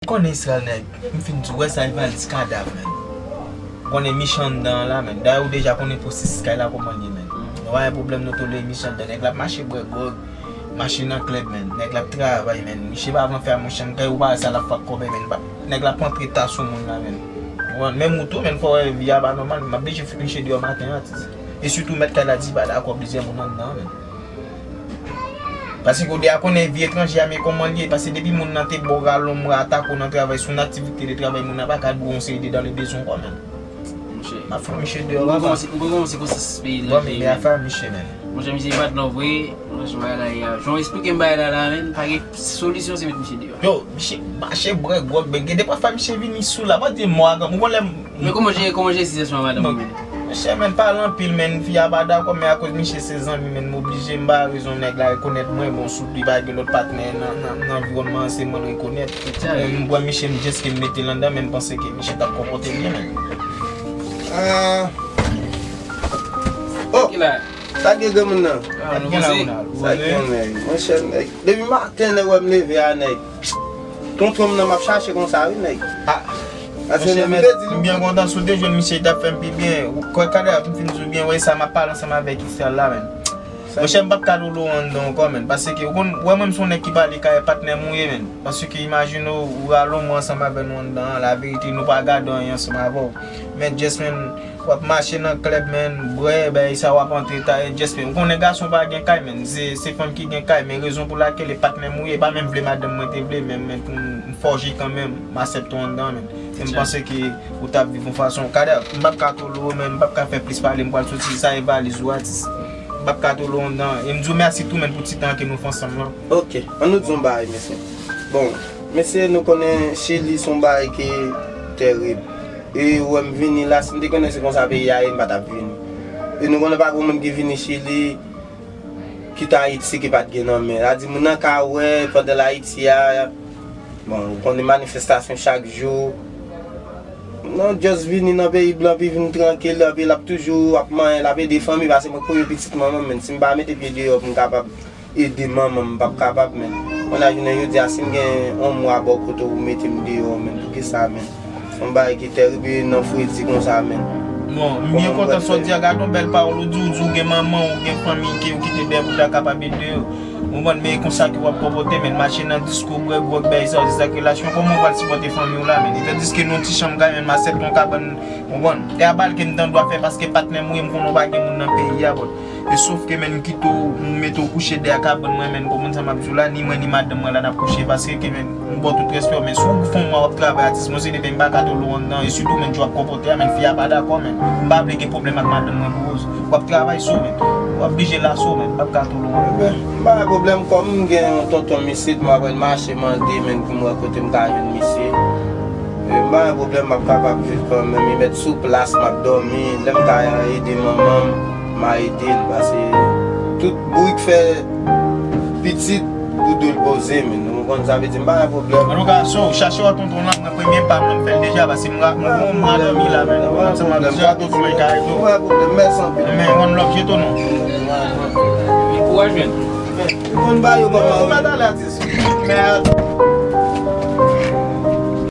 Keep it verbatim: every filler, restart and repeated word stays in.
Konnen Israel nèg, m fin di w, wè sa e valiz kadav, menn. Konnen Miche anndan an la, menn. Dayè ou deja konnen pwosesis kay la kòman l ye, menn. Nou pa gen pwoblèm, nou tolere Miche anndan. Nèg la ap mache bwè gwòg, mache nan klèb, menn. Nèg la ap travay, menn. Miche pa vle fè a monchè, m kay ou pa wè sa l ap fè ak kòb, menn. Nèg la ap antre ta sou moun la, menn. Ou konprann? Menm ou tou, menn, fò w wè vi a pa nòmal, menn. M ap blije fout Miche deyò maten an, atis. E sitou mèt kay la di pa dakò plizyè moun anndan an, menn. Paske ou deja konnen vi etranje a, men kòman l ye. Paske depi moun nan te ba w ralonm, atake w nan travay, sou yon aktivite de travay, moun nan pa ka dwe w yon seri de dans le besoin kò, menn. Monchè. M ap fè Miche deyò, papa. Ou konn se konsa peyi etranje ye, men. Bon, men afè Miche, menn. Monchè, misye pa t love vre. Monchè, bagay la ye a. Jan w eksplike m bagay la la, menn, pa gen solisyon, se met Miche deyò. Yo, Miche mache bwè gwòg, men gen de pafwa Miche vini sou la, pa di mò a granmoun. Ou konn lè m Men kòman w jere, kòman w jere sitiyasyon an, madanm ou, menn? Monchè, menn, pale anpil, menn, fi a pa dakò, men akoz Miche se zanmi, menn, m oblije, m ba rezon nèg la rekonèt mwen, bon, sou li pa gen lòt patnè nan, nan, nan anviwònman an, se mwen l rekonèt. Men m pran Miche, m jis ke m mete l anndan, men m panse ke Miche t ap konpòte l byen, menn. Ah. Oh! Ki la? Sa gen granmoun nan? Ah, nou gen la, Ronald. Sa gen, nèg? Monchè, nèg. Depi maten, nèg, wè m leve a, nèg. Tonton m nan m ap chache konsa, wi, nèg. Ah. Monchè, m byen kontan si w te jwenn misye, li t ap fè m pi byen. Kwè, Kader, m fin di w byen, wè sa, m ap pale ansanm avèk Israel la, menn. Monchè, m p ap ka dolo anndan ankò, menn. Paske, ou konn, wè mwen, m se yon nèg ki pale kay patnè m ou ye, menn. Paske, imajine w, ou rale yon mwa ansanm avè nou anndan an, laverite, nou pa gade anyen ansanm avè w. Men, just, menn, w ap mache nan klèb, menn, bwè, bagay sa, w ap antre ta, just, menn. Ou konnen gason pa gen kay, menn. Se, se fanm ki gen kay, men rezon pou lakèl e patnè m ou ye, pa menm vle madanm mwen te vle, men, men pou m fòje kanmenm, m aksepte w anndan, menn. E m panse ke ou t ap viv yon fason. Kader, m p ap ka tolo w, menn, m p ap ka fè plis pale, m pral soti, sa e valiz ou, atis. M p ap ka tolo w anndan. E m di w mèsi tou, menn, pou ti tan ke nou fè ansanm lan. Ok, ann nou di yon bagay, mesye. Bon, mesye, nou konnen Chili se yon bagay ki tèrib. E ou wè m vini la, si m te konnen se konsa peyi a ye, m pa t ap vini. E nou konnen pa gen moun ki vini Chili, kite Ayiti ki pa t gen nan men. Sa di moun nan ka wè pandan l Ayiti a, bon, ou konnen manifestasyon chak jou. Non, just vini nan peyi blan, pi vin trankil, epi l ap toujou ap manyen, l ap ede fanmi, paske mwen premye pitit manman m, menn. Si m pa mete pye deyò pou m kapab ede manman m, m p ap kapab, menn. Kounye a jounen jodi a, si m gen yon mwa bò kote ou mete m deyò, menn, poukisa, menn? Se yon bagay ki tèrib e nan fredi konsa, menn. Bon, m byen kontan sa w di a, gade yon bèl pawòl ou di, ou di ou gen manman, ou gen fanmi ke ou kite dèyè pou ta kapab ede yo. Ou konprann, men e konsa ke w ap konpòte, menn, mache nan disko, bwè gwòg, bay sa, se sa k relasyon, kòman w pral sipòte fanmi w la, menn? E tandiske nou ti chanm kay, menn, m aksepte yon kabann, ou konprann? E a bal ke m tande w ap fè, paske patnè m ou ye, m konnen w pa gen moun nan peyi a, but E sof ke, menn, m kite w, m mete w kouche dèyè kabann mwen, menn, konprann sa m ap di w la, ni mwen, ni madanm mwen la, n ap kouche, paske ke, menn, m ba w tout respè w, men si w fè yon mwa w ap travay, atis, mwen se de peyi m pa ka tolo w anndan, e sitou, menn, jan w ap konpòte a, menn, fi a pa dakò, menn, m pa vle gen pwoblèm ak madanm mwen pou koz w ap travay sou, menn, w ap blije la sou, menn, m p ap ka tolo w anndan. Ebyen, m pa gen pwoblèm, kòm m gen yon tonton m isit, m ap mache mande, menn, pou m wè kote m ka jwenn misye. E m pa gen pwoblèm, m ap kapab viv kanmenm, li mèt sou plas, m ap dòmi, lè m ka ede manman m, m a ede l, paske tout bourik fè pitit pou do l poze, menn. Ou konprann sa vle di, m pa gen pwoblèm. Antouka, so, chache wè tonton lan, mwen premye pa m nan m fè l deja, paske m ra-, m gon mwa dòmi la, menn. Ansanm avèk tonton mwen ka ede w. Pa gen pwoblèm, mèsi anpil. Men, one love, je tonton. Bon kouraj, menn. Konn ba yo kòman, wi. Ou pa t ale atis. Men,